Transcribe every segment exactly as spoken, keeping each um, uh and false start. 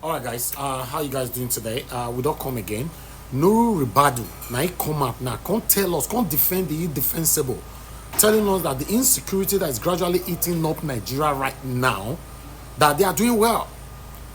All right, guys, uh, how you guys doing today? Uh, we don't come again. Nuru Ribadu, now he come up now, can't tell us, can't defend the indefensible, telling us that the insecurity that is gradually eating up Nigeria right now, that they are doing well,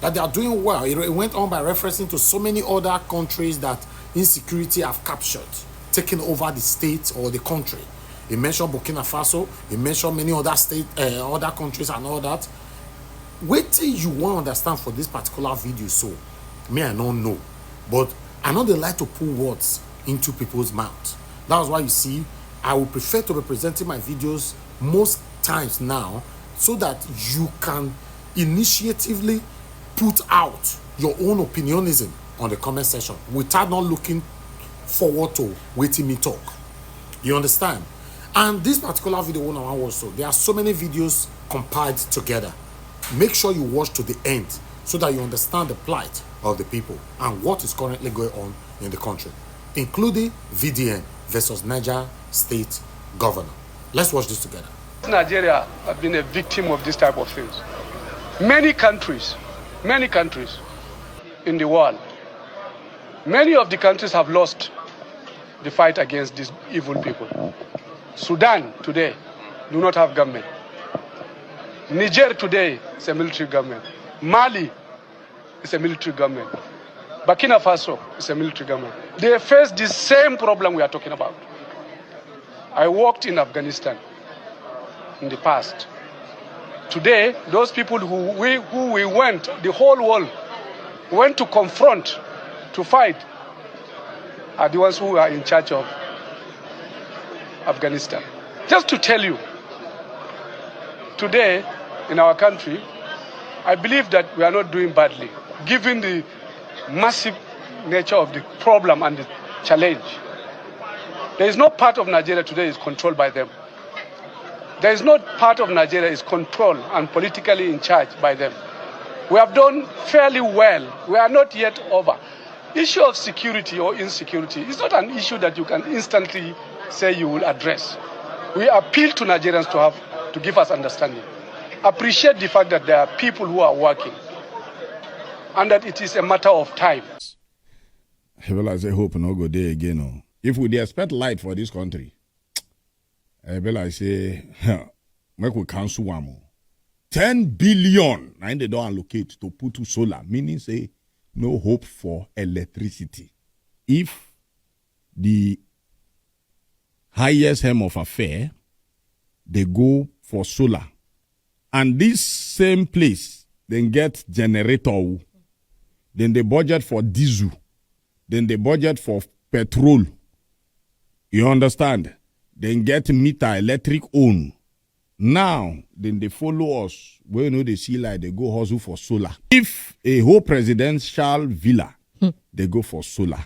that they are doing well. It, it went on by referencing to so many other countries that insecurity have captured, taken over the state or the country. He mentioned Burkina Faso, he mentioned many other state, uh, other countries and all that. Wetin you wan understand for this particular video so, me I no know, but I no dey like to put words into people's mouth. That's why you see, I would prefer to be presenting my videos most times now so that you can initiatively put out your own opinionism on the comment section without not looking forward to wetin me talk. You understand? And this particular video one I wan watch so, there are so many videos compiled together. Make sure you watch to the end so that you understand the plight of the people and what is currently going on in the country, including V D N versus Niger State Governor. Let's watch this together. Nigeria have been a victim of this type of things. Many countries, many countries in the world, many of the countries have lost the fight against these evil people. Sudan today do not have government. Niger today is a military government. Mali is a military government. Burkina Faso is a military government. They face the same problem we are talking about. I worked in Afghanistan in the past. Today, those people who we, who we went, the whole world went to confront, to fight, are the ones who are in charge of Afghanistan. Just to tell you, today in our country, I believe that we are not doing badly, given the massive nature of the problem and the challenge. There is no part of Nigeria today is controlled by them. There is no part of Nigeria is controlled and politically in charge by them. We have done fairly well. We are not yet over. Issue of security or insecurity is not an issue that you can instantly say you will address. We appeal to Nigerians to have to give us understanding. Appreciate the fact that there are people who are working and that it is a matter of time. I feel like say hope no go there again. Oh. If we dey expect light for this country, I feel like say make we cancel one more. Ten billion na im they don allocate to put to solar, meaning say no hope for electricity. If the highest hem of affair, they go for solar. And this same place, then get generator, then they budget for diesel, then they budget for petrol. You understand? Then get meter electric own. Now, then they follow us. Where you know they see like they go hustle for solar. If a whole presidential villa, they go for solar.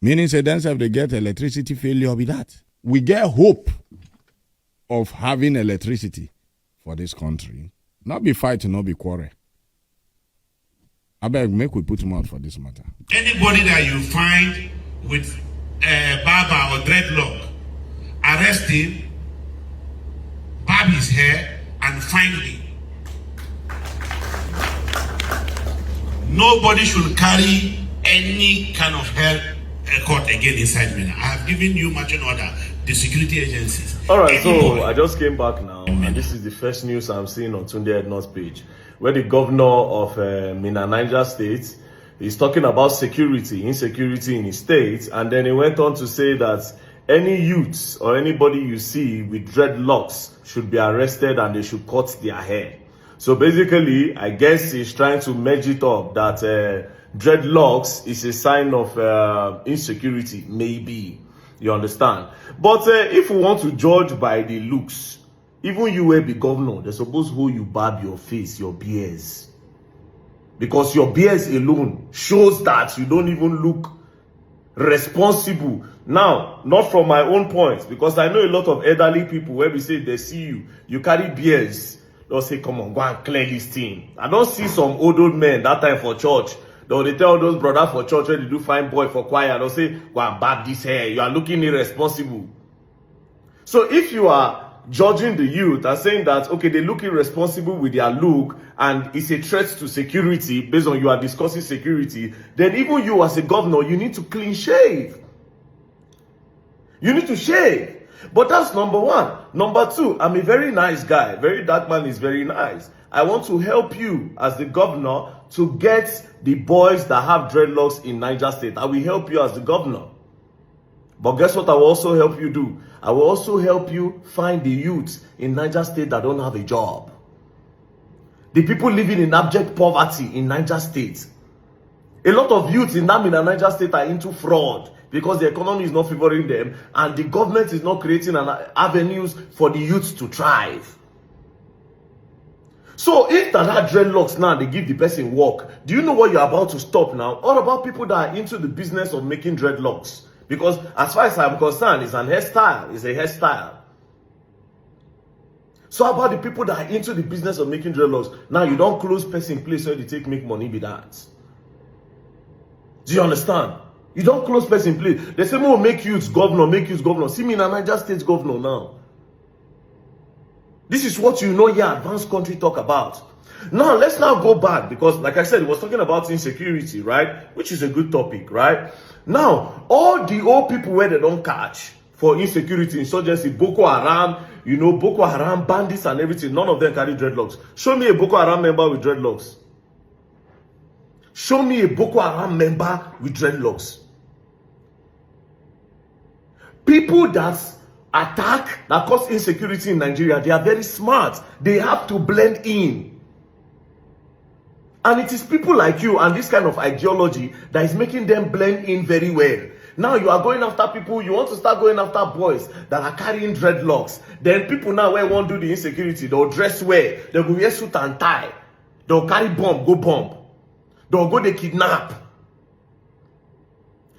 Meaning say themselves they get electricity failure be that. We get hope of having electricity for this country. Not be fight, not be quarrel. I beg, make we put mouth for this matter. Anybody that you find with a barber or dreadlock, arrest him, barb his hair, and fine him. Nobody should carry any kind of hair uh, cut again inside me. I have given you marching order, the security agencies. All right, so I just came back now, and this is the first news I'm seeing on Tunde Ednut's page, where the governor of uh, Mina Niger State is talking about security, insecurity in his state, and then he went on to say that any youths or anybody you see with dreadlocks should be arrested and they should cut their hair. So basically, I guess he's trying to merge it up that uh, dreadlocks is a sign of uh, insecurity, maybe. You understand? But uh, if we want to judge by the looks, even you will be governor, they suppose hold you barb your face, your beers. Because your beers alone shows that you don't even look responsible. Now, not from my own point, because I know a lot of elderly people where we say they see you, you carry beers. They'll say, come on, go and clear this thing. I don't see some old old men that time for church. They'll they tell those brother for church when they do fine boy for choir, they'll say, go and barb this hair. You are looking irresponsible. So if you are judging the youth and saying that, okay, they look irresponsible with their look and it's a threat to security based on you are discussing security, then even you as a governor, you need to clean shave. You need to shave. But that's number one. Number two, I'm a very nice guy. Very dark man is very nice. I want to help you as the governor to get the boys that have dreadlocks in Niger State. I will help you as the governor. But guess what I will also help you do? I will also help you find the youth in Niger State that don't have a job. The people living in abject poverty in Niger State. A lot of youths in Namina, Niger State are into fraud because the economy is not favoring them and the government is not creating an avenues for the youth to thrive. So if that had dreadlocks now, they give the person work. Do you know what you're about to stop now? All about people that are into the business of making dreadlocks. Because as far as I'm concerned, it's an hairstyle. It's a hairstyle. So how about the people that are into the business of making dreadlocks? Now you don't close person place where they take make money with that. Do you understand? You don't close person place. They say, "Oh, make youths governor, make youths governor." See me in a Niger State governor now. This is what you know here, advanced country talk about. Now, let's now go back because, like I said, it was talking about insecurity, right? Which is a good topic, right? Now, all the old people where they don't catch for insecurity, insurgency, Boko Haram, you know, Boko Haram bandits and everything, none of them carry dreadlocks. Show me a Boko Haram member with dreadlocks. Show me a Boko Haram member with dreadlocks. People that attack, that cause insecurity in Nigeria, they are very smart. They have to blend in. And it is people like you and this kind of ideology that is making them blend in very well. Now you are going after people, you want to start going after boys that are carrying dreadlocks. Then people now where won't do the insecurity, they'll dress well, they'll wear suit and tie, they'll carry bomb, go bomb, they'll go they kidnap.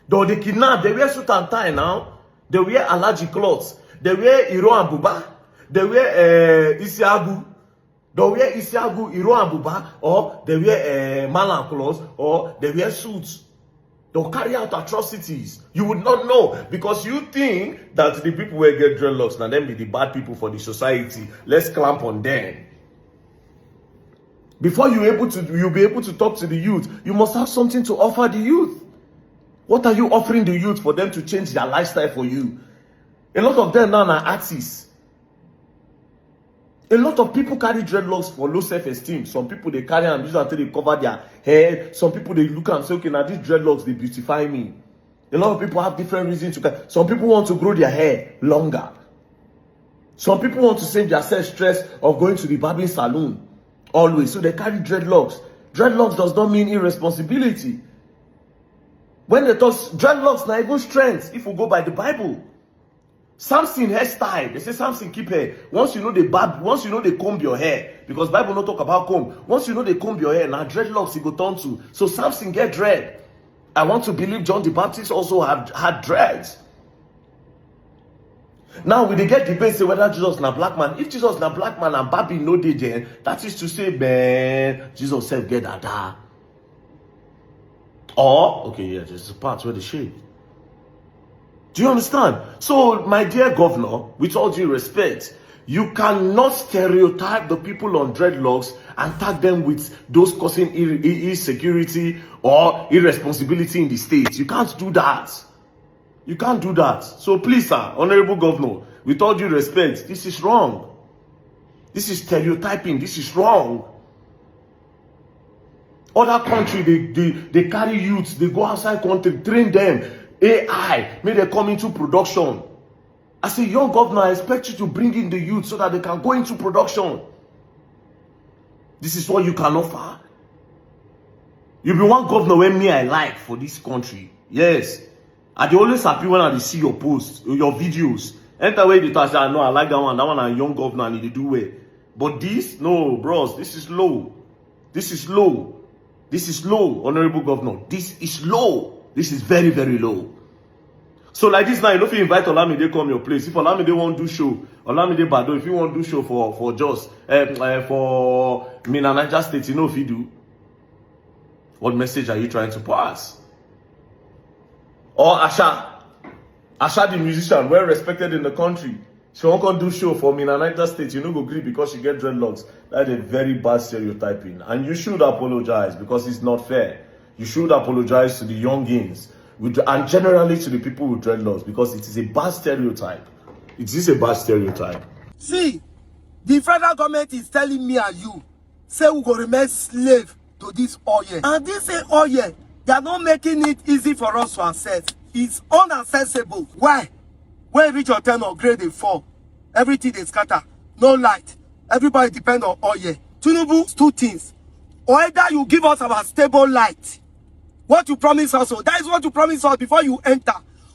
Though they kidnap, they wear suit and tie now. They wear Alhaji clothes. They wear Iro and Buba. They wear uh, Isiagu. They wear Isiagu, Iro and Buba. Or they wear uh, Malam clothes. Or they wear suits. They'll carry out atrocities. You would not know because you think that the people who get dreadlocks now then be the bad people for the society. Let's clamp on them. Before you able to you'll be able to talk to the youth, you must have something to offer the youth. What are you offering the youth for them to change their lifestyle for you? A lot of them now are artists. A lot of people carry dreadlocks for low self-esteem. Some people they carry them use until they cover their head. Some people they look and say, okay, now these dreadlocks they beautify me. A lot of people have different reasons to carry. Some people want to grow their hair longer. Some people want to save their self stress of going to the barbing salon always. So they carry dreadlocks. Dreadlocks does not mean irresponsibility. When they talk dreadlocks, not even strength, if we go by the Bible. Samson hairstyle, they say Samson keep hair. Once you know they barb, once you know they comb your hair, because Bible not talk about comb. Once you know they comb your hair, now dreadlocks it go turn to. So Samson get dread. I want to believe John the Baptist also had had dreads. Now we dey get debate say whether Jesus na black man. If Jesus na black man and Barbie no dey there, that is to say, man, Jesus self get dada. Or okay, yeah, there's a part where the shade. Do you understand? So, my dear governor, with all due respect, you cannot stereotype the people on dreadlocks and tag them with those causing insecurity or irresponsibility in the state. You can't do that. You can't do that. So please, sir, Honorable Governor, with all due respect, this is wrong. This is stereotyping. This is wrong. Other country, they, they, they carry youths, they go outside country, train them. A I, make they come into production. As a young governor, I expect you to bring in the youth so that they can go into production. This is what you can offer. You be one governor wey me I like for this country. Yes. I dey always happy when I dey see your posts, your videos. Anytime wey you dey talk, I say, "I know, I like that one. That one na young governor and he dey do well." But this, no, bros, this is low. This is low. This is low, Honorable Governor. This is low. This is very, very low. So like this now, you no fit invite Olamide come your place. If Olamide wan do show, Olamide Baddo, if you wan do show for for Jos, eh, eh, for Minna, Niger State, you know if you do. What message are you trying to pass? Or Asha, Asha the musician, well respected in the country. She won't come do show for me in Niger State. You no go gree because she get dreadlocks. That's a very bad stereotyping. And you should apologize because it's not fair. You should apologize to the youngins with, and generally to the people with dreadlocks because it is a bad stereotype. It is a bad stereotype. See, the federal government is telling me and you, say we go remain slave to this oil. And this same oil, they are not making it easy for us to access. It's unaccessible. Why? When you reach your ten or grade dey fall, everything dey scatter. No light. Everybody depend on oil. Tinubu, two things. Either you give us our stable light, what you promise us, so that is what you promise us before you enter.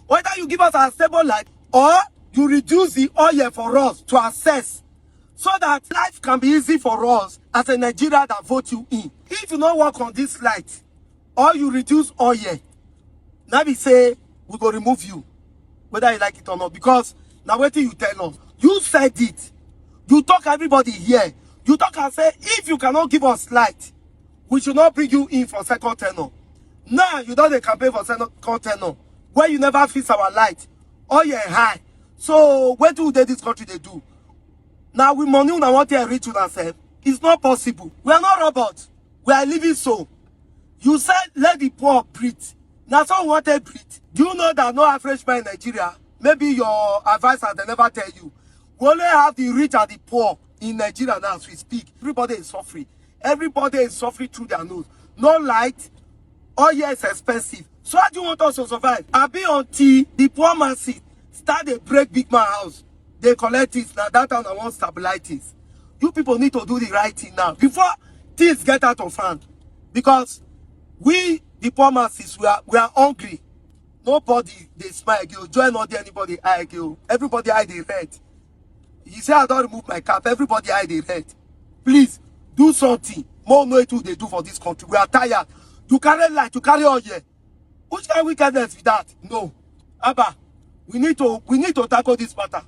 Either you give us our stable light, or you reduce the oil for us to access, so that life can be easy for us as a Nigeria that vote you in. If you no work on this light, or you reduce oil, na be say we go remove you, whether you like it or not, because na wetin you tell us. You said it. You talk, everybody here. You talk and say, if you cannot give us light, we should not bring you in for second tenure. Now you don dey campaign for second tenure, where you never fix our light. Oil high. So wetin we dey this country dey do? Now we money una want to reach una sef. It's not possible. We are not robots. We are living soul. You said let the poor breathe. Na so we want to breathe. Do you know that no average man in Nigeria? Maybe your advisors, they never tell you. We only have the rich and the poor in Nigeria now as we speak. Everybody is suffering. Everybody is suffering through their nose. No light. Oil is expensive. So how do you want us to survive? Abi until the poor masses start dey break big man house, dey collect things, na that time I wan stabilize things. You people need to do the right thing now before things get out of hand, because we, the poor masses, we are, we are hungry. Nobody dey smile again. Joy no dey anybody eye again. Everybody eye dey red. You say I don remove my cap, everybody eye dey red. Please do something. More know wetin we dey do for this country. We are tired. You carry light, you carry oil. Which kind wickedness be that? No. Abba, we need to, we need to tackle this matter.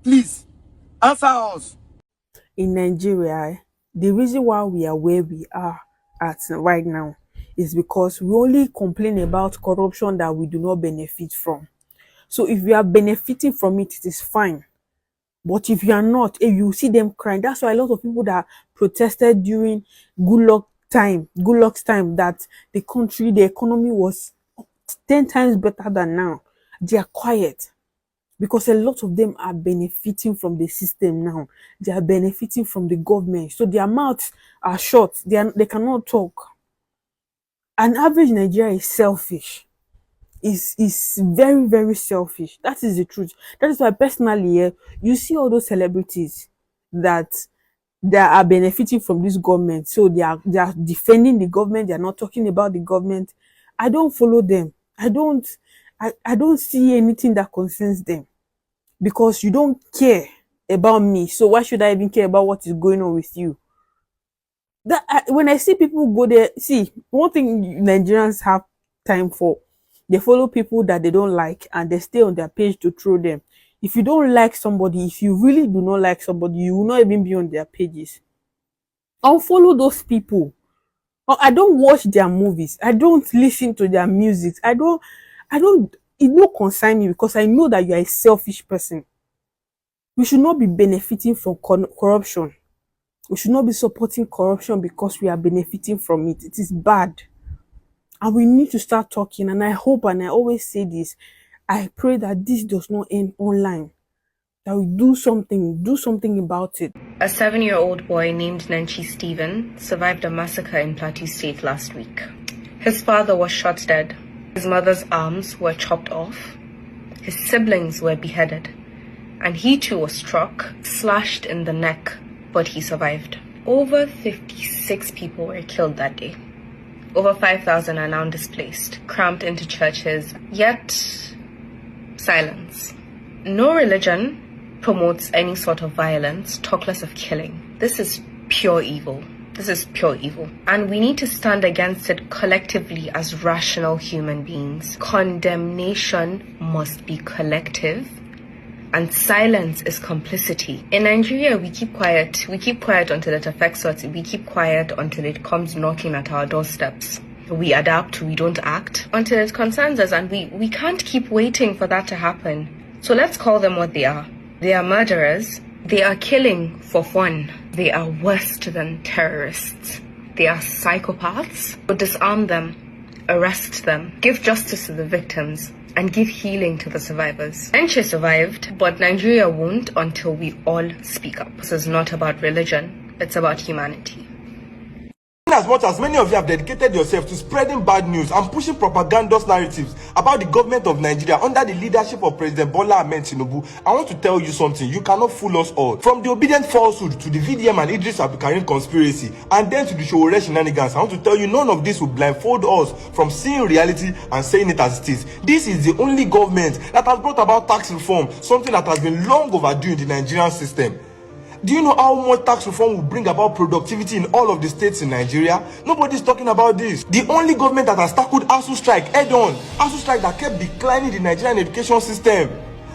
Please answer us. In Nigeria, the reason why we are where we are at right now is because we only complain about corruption that we do not benefit from. So if we are benefiting from it, it is fine. But if you are not, if you see them crying, that's why a lot of people that protested during Goodluck time, Goodluck's time, that the country, the economy was ten times better than now, they are quiet, because a lot of them are benefiting from the system now. They are benefiting from the government, so their mouths are shut. They are, they cannot talk. An average Nigerian is selfish. Is is very, very selfish. That is the truth. That is why personally, yeah, you see all those celebrities that that are benefiting from this government. So they are, they are defending the government. They are not talking about the government. I don't follow them. I don't. I, I don't see anything that concerns them, because you don't care about me. So why should I even care about what is going on with you? That I, when I see people go there, see, one thing Nigerians have time for, they follow people that they don't like and they stay on their page to troll them. If you don't like somebody, if you really do not like somebody, you will not even be on their pages. Unfollow those people. Or I don't watch their movies. I don't listen to their music. I don't. I don't. It no concern me, because I know that you are a selfish person. We should not be benefiting from con- corruption. We should not be supporting corruption because we are benefiting from it. It is bad. And we need to start talking. And I hope, and I always say this, I pray that this does not end online, that we do something, do something about it. A seven year old boy named Nenchi Stephen survived a massacre in Plateau State last week. His father was shot dead. His mother's arms were chopped off. His siblings were beheaded. And he too was struck, slashed in the neck, but he survived. Over fifty-six people were killed that day. Over five thousand are now displaced, cramped into churches, yet silence. No religion promotes any sort of violence, talk less of killing. This is pure evil. This is pure evil. And we need to stand against it collectively as rational human beings. Condemnation must be collective. And silence is complicity. In Nigeria, we keep quiet. We keep quiet until it affects us. We keep quiet until it comes knocking at our doorsteps. We adapt, we don't act until it concerns us, and we, we can't keep waiting for that to happen. So let's call them what they are. They are murderers. They are killing for fun. They are worse than terrorists. They are psychopaths. Disarm them, arrest them, give justice to the victims, and give healing to the survivors. Enche survived, but Nigeria won't until we all speak up. This is not about religion, it's about humanity. In as much as many of you have dedicated yourself to spreading bad news and pushing propagandist narratives about the government of Nigeria under the leadership of President Bola Ahmed Tinubu, I want to tell you something. You cannot fool us all. From the Obidient falsehood to the V D M and Idris Abdulkarim conspiracy, and then to the Sowore shenanigans, I want to tell you, none of this will blindfold us from seeing reality and saying it as it is. This is the only government that has brought about tax reform, something that has been long overdue in the Nigerian system. Do you know how much tax reform will bring about productivity in all of the states in Nigeria? Nobody's talking about this. The only government that has tackled ASUU strike head on, ASUU strike that kept declining the Nigerian education system,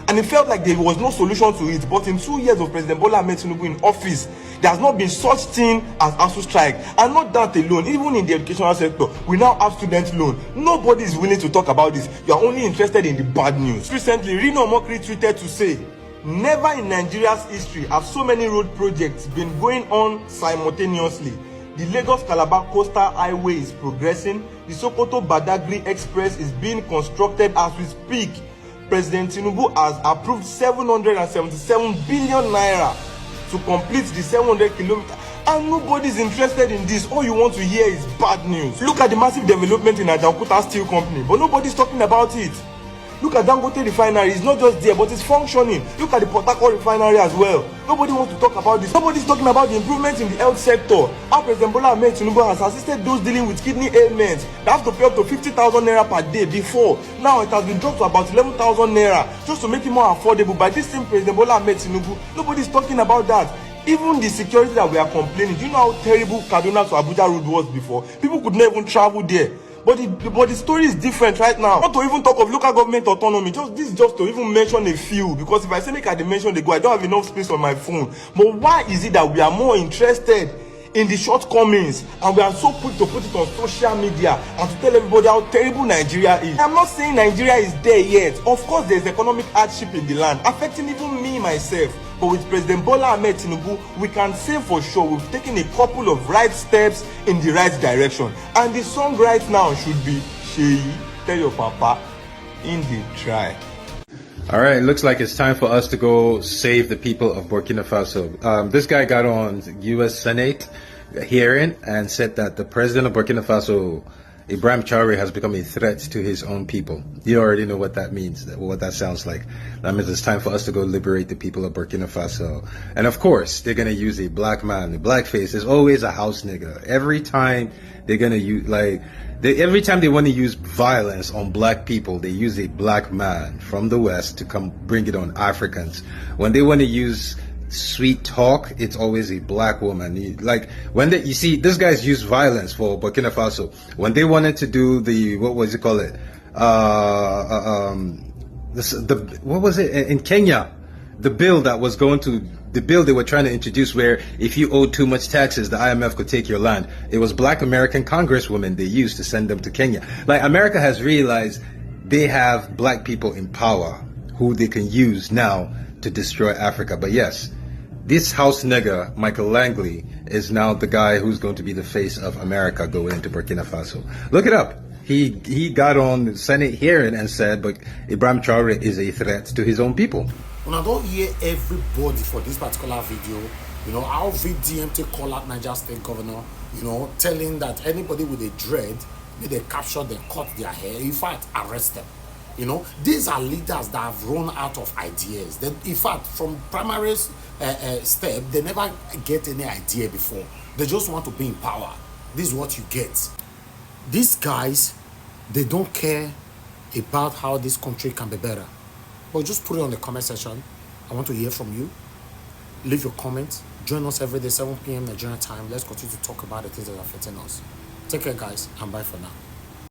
and it felt like there was no solution to it. But in two years of President Bola Ahmed Tinubu in office, there has not been such thing as ASUU strike. And not that alone, even in the educational sector, we now have student loan. Nobody is willing to talk about this. You are only interested in the bad news. Recently, Reno Omokri tweeted to say, "Never in Nigeria's history have so many road projects been going on simultaneously. The Lagos-Calabar Coastal Highway is progressing. The Sokoto-Badagry Express is being constructed as we speak. President Tinubu has approved seven hundred and seventy-seven billion naira to complete the seven hundred kilometer." And nobody's interested in this. All you want to hear is bad news. Look at the massive development in Ajaokuta Steel Company, but nobody's talking about it. Look at Dangote Refinery. It's not just there, but it's functioning. Look at the Port Harcourt Refinery as well. Nobody wants to talk about this. Nobody's talking about the improvement in the health sector. How President Bola Ahmed Tinubu has assisted those dealing with kidney ailments that have to pay up to fifty thousand naira per day before. Now it has been dropped to about eleven thousand naira just to make it more affordable by this same President Bola Ahmed Tinubu. Nobody's talking about that. Even the security that we are complaining, do you know how terrible Kaduna to Abuja road was before? People could not even travel there. But the, but the story is different right now. Not to even talk of local government autonomy. Just this, just to even mention a few, because if I say make I dey mention dey go, I don't have enough space on my phone. But why is it that we are more interested in the shortcomings and we are so quick to put it on social media and to tell everybody how terrible Nigeria is? I'm not saying Nigeria is there yet. Of course, there's economic hardship in the land, affecting even me myself. But with President Bola Ahmed Tinubu, we can say for sure we've taken a couple of right steps in the right direction. And the song right now should be Seyi, tell your papa, in the try. All right, looks like it's time for us to go save the people of Burkina Faso. Um, this guy got on U S Senate hearing and said that the president of Burkina Faso, Ibrahim Traore, has become a threat to his own people. You already know what that means, what that sounds like. That means it's time for us to go liberate the people of Burkina Faso. And of course, they're going to use a black man. The blackface is always a house nigga. Every time they're going to use, like, they, every time they want to use violence on black people, they use a black man from the West to come bring it on Africans. When they want to use sweet talk, it's always a black woman. You, like, when they, you see, these guys use violence for Burkina Faso. When they wanted to do the, what was it called? It? Uh, uh, um, this, the, what was it in Kenya? The bill that was going to, the bill they were trying to introduce, where if you owe too much taxes, the I M F could take your land. It was black American congresswomen they used to send them to Kenya. Like, America has realized they have black people in power who they can use now to destroy Africa. But yes, this house nigga, Michael Langley, is now the guy who's going to be the face of America going into Burkina Faso. Look it up. He he got on Senate hearing and said, but Ibrahim Traore is a threat to his own people. Una don hear everybody for this particular video, you know, how V D M take call out Niger State governor, you know, telling that anybody with a dread, may they capture them, cut their hair, in fact, arrest them. You know, these are leaders that have run out of ideas. Then, in fact, from primary uh, uh, step, they never get any idea before. They just want to be in power. This is what you get. These guys, they don't care about how this country can be better. But just put it on the comment section. I want to hear from you. Leave your comments. Join us every day, seven p.m. Nigerian time. Let's continue to talk about the things that are affecting us. Take care, guys, and bye for now.